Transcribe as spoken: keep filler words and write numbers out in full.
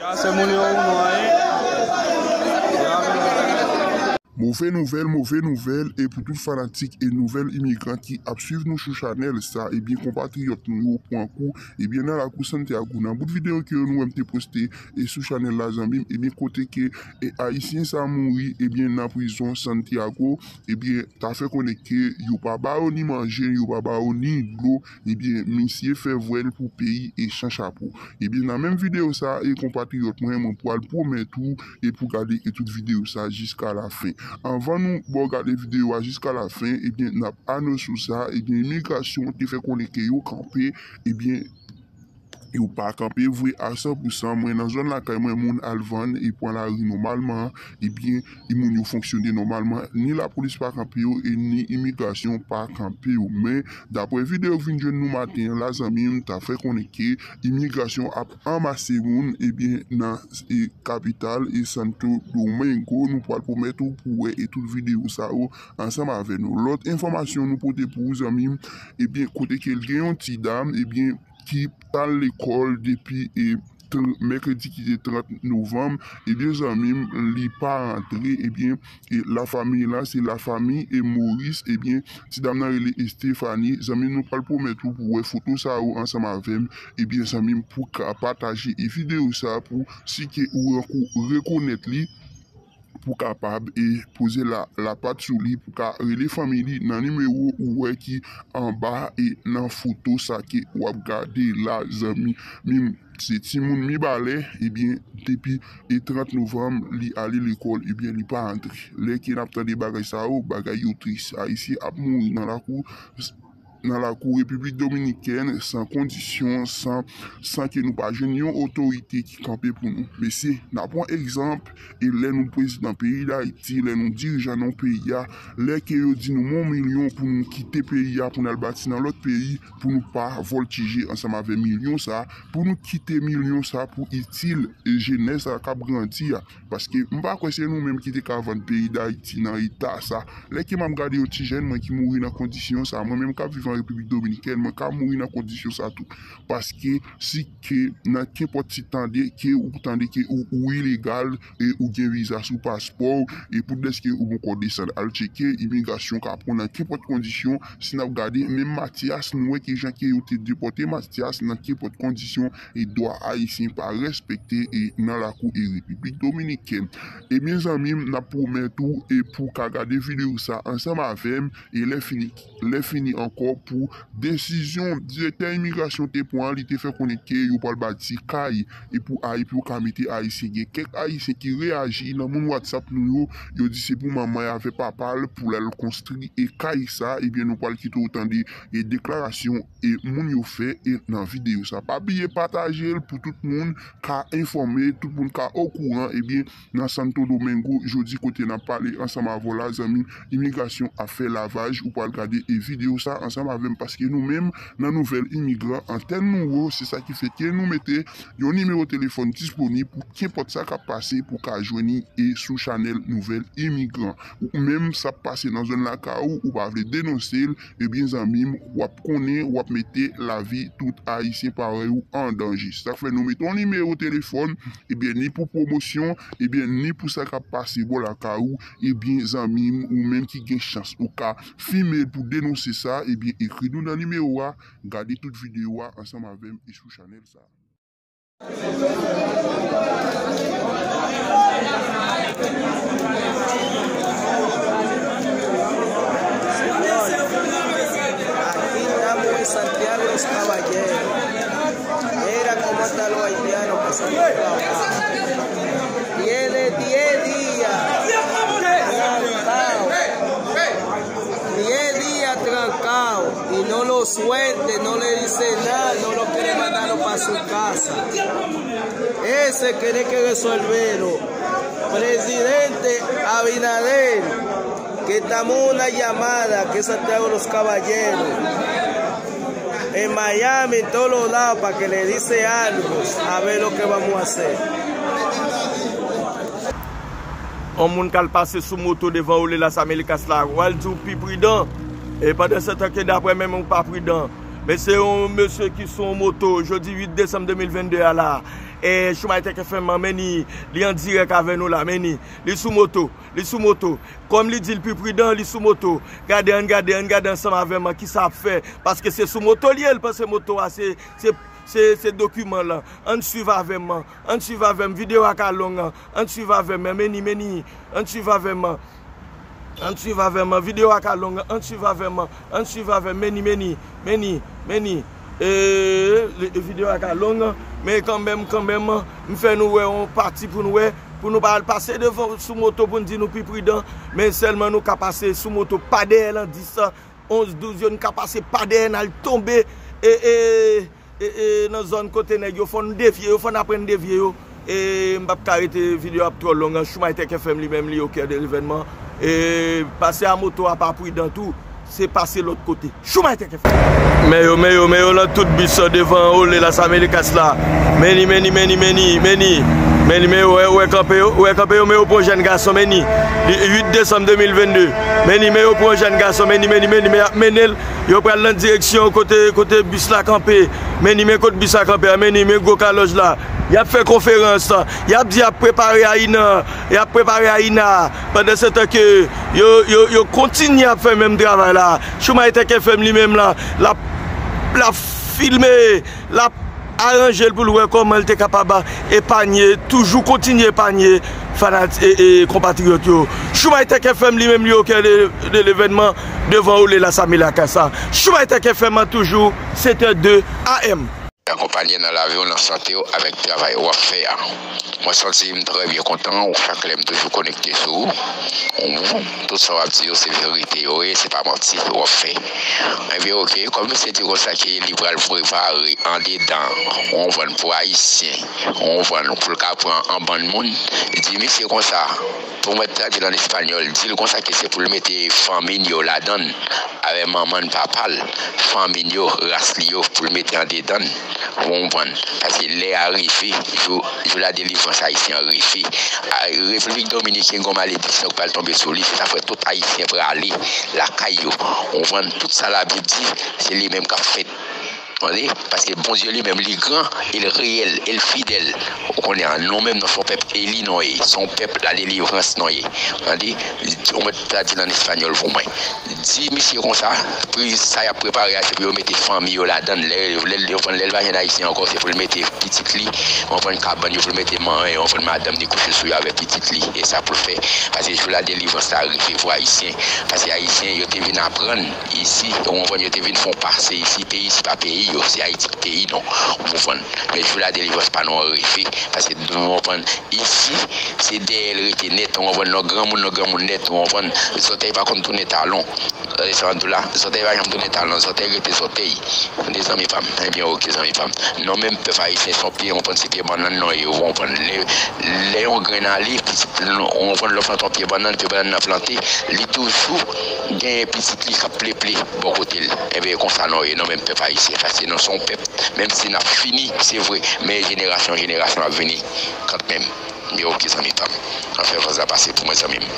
Ya se moun yo ou non anyen. Move nouvèl, move nouvèl, e pou tout fanatik e nouvèl imigran ki ap swiv nou sou chanèl sa, ebyen, konpatriyòt nou yo pran kou, ebyen, nan lakou Santiago. Nan bout videyo ke nou wè m te poste e sou chanèl la, zanmi m, ebyen, kote ke e ayisyen sa mouri, ebyen, nan prizon Santiago, ebyen, ta fè konnen ke yo pa ba yo ni manje, yo pa ba yo ni dlo, ebyen, misye fè vwèl pou peyi e san chapo. Ebyen, nan menm videyo sa, e konpatriyòt mwen, mwen pral pwomèt ou e pou gade e tout videyo sa jiska la fen. Anvan nou ba w gade videyo a jiska la fen, ebyen, n ap anonse w sa, ebyen, imigrasyon te fè konnen ke yo kanpe, ebyen, yo pa kanpe vre a san pou san. Mwen, nan zòn lakay mwen, moun al vann e pran lari nòmalman, ebyen, e moun yo fonksyone nòmalman, ni lapolis pa kanpe yo e ni imigrasyon pa kanpe yo. Men, daprè videyo k vin jwenn nou maten an la, zanmi m, ta fè konnen ke imigrasyon ap anmase moun, ebyen, nan, e, kapital e Santo Domingo. Nou pral pwomèt ou pou wè e tout videyo sa yo ansanm avè nou. Lòt enfòmasyon nou pote pou ou, zanmi m, ebyen, kote ke l gen yon ti dam, ebyen, ki t al lekòl depi, e, tr-, mèkredi ki te trant novanm, ebyen, zanmi m, li pa rantre, ebyen, e, lafanmi la, se lafanmi, e, Moris, ebyen, ti dam nan rele Estefani, zanmi m, nou pral pwomèt ou pou wè foto sa yo ansanm avè m, ebyen, zanmi m, pou ka pataje, e, videyo sa pou si ke ou rankou-, rekonèt li, pou kapab, e, poze la, lapat sou li, pou ka rele fanmi li nan nimewo ou wè ki anba e nan foto sa ke w ap gade la, zanmi. Menm se timoun Mibalè, ebyen, depi, e, trant novanm, li ale lekòl, ebyen, li pa antre. Lè ke n ap tande bagay sa yo, bagay yo tris. Ayisyen ap mouri nan lakou, nan lakou Repiblik Dominikèn, san kondisyon, san, san ke nou pa jwenn yon otorite ki kanpe pou nou. Mesye, n a pran egzanp, e lè nou prezidan peyi Dayiti, lè nou dirijan nan peyi a, lè ke yo di nou men yon milyon pou nou kite peyi a, pou n al bati nan lòt peyi, pou nou pa vòltije ansanm avè milyon sa, pou nou kite milyon sa pou itil, e, jenès la k ap grandi a. Paske m pa kwè se nou menm ki te ka vann peyi Dayiti nan eta sa. Lè ke m ap gade yon ti jèn mwen ki mouri nan kondisyon sa, mwen menm k ap viv an Repiblik Dominikèn, mwen ka mouri nan kondisyon sa tou. Paske si ke nan kenpòt ti tande ke ou tande ke ou, ou ilegal e ou gen viza sou paspò w, e pou dèske ou poko desann al tcheke, imigrasyon ka pran w nan kenpòt kondisyon. Si n ap gade, menm Matyas, nou wè ki jan ke yo te depòte Matyas nan kenpòt kondisyon, e dwa ayisyen pa respekte e nan lakou e Repiblik Dominikèn. Ebyen, zanmi m, n ap pwomèt ou e pou ka gade videyo sa ansanm avè m, e lè fini, lè fini ankò pou desizyon direktè imigrasyon te pran, li te fè konnen ke yo pral bati kay e pou ay pou yo ka mete ayisyen. Gen kèk ayisyen ki reyaji nan moun WhatsApp nou yo, yo di se pou manman y avè papa l pou l al konstwi e kay sa, ebyen, nou pral kite w tande e deklarasyon e moun yo fè e nan videyo sa. Pa bliye pataje l pou tout moun ka enfòme, tout moun ka okouran, ebyen, nan Santo Domingo, jodi kote n ap pale ansanm avè w la, zanmi, imigrasyon ap fè lavaj, ou pral gade e videyo sa ansanm avè m, paske nou menm, nan nouvèl imigran, antèn nou wo, se sa ki fè ke nou mete yon nimewo telefòn disponib pou kenpòt sa k ap pase, pou ka jwenn li e sou chanèl nouvèl imigran. Ou menm, sa ap pase nan zòn lakay ou, ou pa vle denonse l, ebyen, zanmi m, w ap konnen, w ap mete lavi tout ayisyen parèy ou an danje. Sa k fè nou mete yon nimewo telefòn, ebyen, ni pou pwomosyon, ebyen, ni pou sa k ap pase bò lakay ou, ebyen, zanmi m, ou menm ki gen chans ou ka filme l pou denonse sa, ebyen, ekri nou nan nimewo a, gade tout videyo a ansanm avè m e sou chanèl sa. Aquí estamos en Santiago Los Caballeros. Mira cómo están los haitianos pasando trabajo. Tiene diez días trancado. Diez días trancado y no lo suelte, no le dice nada, no lo quiere mandar pa su casa. Ese tiene que resolverlo. Presidente Abinader, que estamos en una llamada, que Santiago de los Caballeros, en Miami, en todos los lados, para que le dice algo, a ver lo que vamos a hacer. Yon moun k al pase sou moto devan Orly Las Américas la, w al di w pi pridan. E pandan se tan ke daprè menm ou pa pridan. Men se yon mesye ki sou yon moto, jodi uit desanm de mil vennde a la, E Shoemaker F M an, men ni, li an dirèk avè nou la, men ni, li sou moto, li sou moto. Kòm li di l pi pridan, li sou moto. Gade, ann gade, ann gade ansanm avè m an, kisa ap fè. Paske se sou moto li ye, l panse moto a se, se, se, se dokiman lan. Ann swiv avè m an, ann swiv avè m, videyo a ka long an. Ann swiv avè m, men ni, men ni, ann swiv avè m an. Ann swiv avè m an, videyo a ka long an, ann swiv avè m an, ann swiv avè m, men ni, men ni, men ni, men ni. E, le- videyo a ka long an, men kanmenm, kanmenm, m fè nou wè yon pati pou nou wè, pou nou pa al pase devan sou moto pou n di nou pi pridan, men sèlman nou ka pase sou moto pa dèyè lan dis, onz, douz yo, nou ka pase pa dèyè n al tonbe, e, e, e, e, nan zòn kote nèg yo, fò n devye yo, fò n aprann devye yo. E m p ap ka rete, videyo ap twò long an. Shoemaker F M li menm, li au cœur de l'événement. E pase a moto a pa pridan tou, se pase lòt kote. Shoemaker F M. Men yo, men yo, men yo lan tout bis devan Ole Las Américas la. Men ni, men ni, men ni, men ni, men ni, men ni, men yo, wè, wè kanpe yo, wè kanpe yo, men yo pran jèn gason, men ni. Li uit desanm de mil venn de. Men ni, men yo pran jèn gason, men ni, men ni, men ni, men y ap mennen l. Yo pral nan direksyon kote, kote bis la kanpe. Men ni, men kot bis la kanpe a, men ni, men gwo kalòj la. Y ap fè konferans, y ap di y ap prepare Ayina, y ap prepare Ayina. Pandansetan ke yo, yo, yo kontinye ap fè menm travay la. Shoemaker F M li menm la, l ap, l ap filme, l ap aranje l pou l wè kòman l te kapab epanye, toujou kontinye epanye fanat-, e, e, konpatriyòt yo. Shoemaker F M li menm li au cœur de, de l'événement devan Ole Las Américas la. Shoemaker F M an toujou, sèt è de A M. Akonpanye nan lavi w, nan sante w avèk travay w ap fè a. Mwen santi m trè byen kontan, chak lè m toujou konekte sou ou. Ou, tout sa w ap di yo, se verite yo ye, se pa manti w ap fè. Ebyen, oke, kòm misye di konsa ke li pral prepare andedan, ou konprann, pou Ayisyen, ou konprann, pou l ka pran an bann moun, di misye konsa, pou mwen tradui l an espanyòl, di l konsa ke se pou l mete fanmi n yo ladan l, avè manman n, papa l, fanmi n yo, ras li yo, pou l mete andedan n. Ou konprann? Paske lè a rive, jou, jou ladelivrans ayisyen an rive. A, Repiblik Dominiken gen yon malediksyon k pral tonbe sou li, se sa fè tout ayisyen prale lakay yo. Ou konprann? Tout sa Labib di, se li menm k ap fèt. Tande? Paske Bondye li menm, li gran, e l reyèl, e l fidèl. Ou konnen an, nou menm, nou se yon pèp eli nou ye, se yon pèp ladelivrans nou ye. Tande? Ou mèt tradui l an espanyòl pou mwen. Di misye konsa, pri sa y ap prepare a, se pou yo mete fanmi yo ladan l. Lè, lè, lè, lè l pa jwenn ayisyen ankò, se pou l mete pitit li, ou konprann, kabann yo, pou l mete man-, ou konprann, madanm li kouche sou yo avèk pitit li. E sa pou l fè. Paske jou ladelivrans la rive pou ayisyen. Paske ayisyen, yo te vin aprann isi, ou konprann, yo te vin fè yon pase isi. Peyi isi pa peyi yo, se Ayiti ki peyi nou. Ou konprann? Men jou ladelivrans pa nou an rive. Paske, ou konprann, isi, se dèyè l rete nèt, ou konprann, lè w granmoun, lè w granmoun nèt, ou konprann, zòtèy pa konn tounen talon. Tande sa m ap di w la, zòtèy pa janm tounen talon, zòtèy rete zòtèy. Tande zanmi pa m, ebyen oke zanmi pa m. Nou menm pèp ayisyen se yon pye, ou konprann, se pye bannann nou ye, ou konprann. Lè, lè yon grenn ale, pitit, ou konprann, lè w plante yon pye bannann, pye bannann nan plante, li toujou genyen pitit li k ap pleple bò kote l. Ebyen e konsa nou ye, nou menm pèp ayisyen, paske nou se yon pèp, menm si n ap fini, se vre, men jenerasyon, jenerasyon ap vini kanmenm. Ebyen oke zanmi pa m. Anfen, fòs la pase pou mwen zanmi m.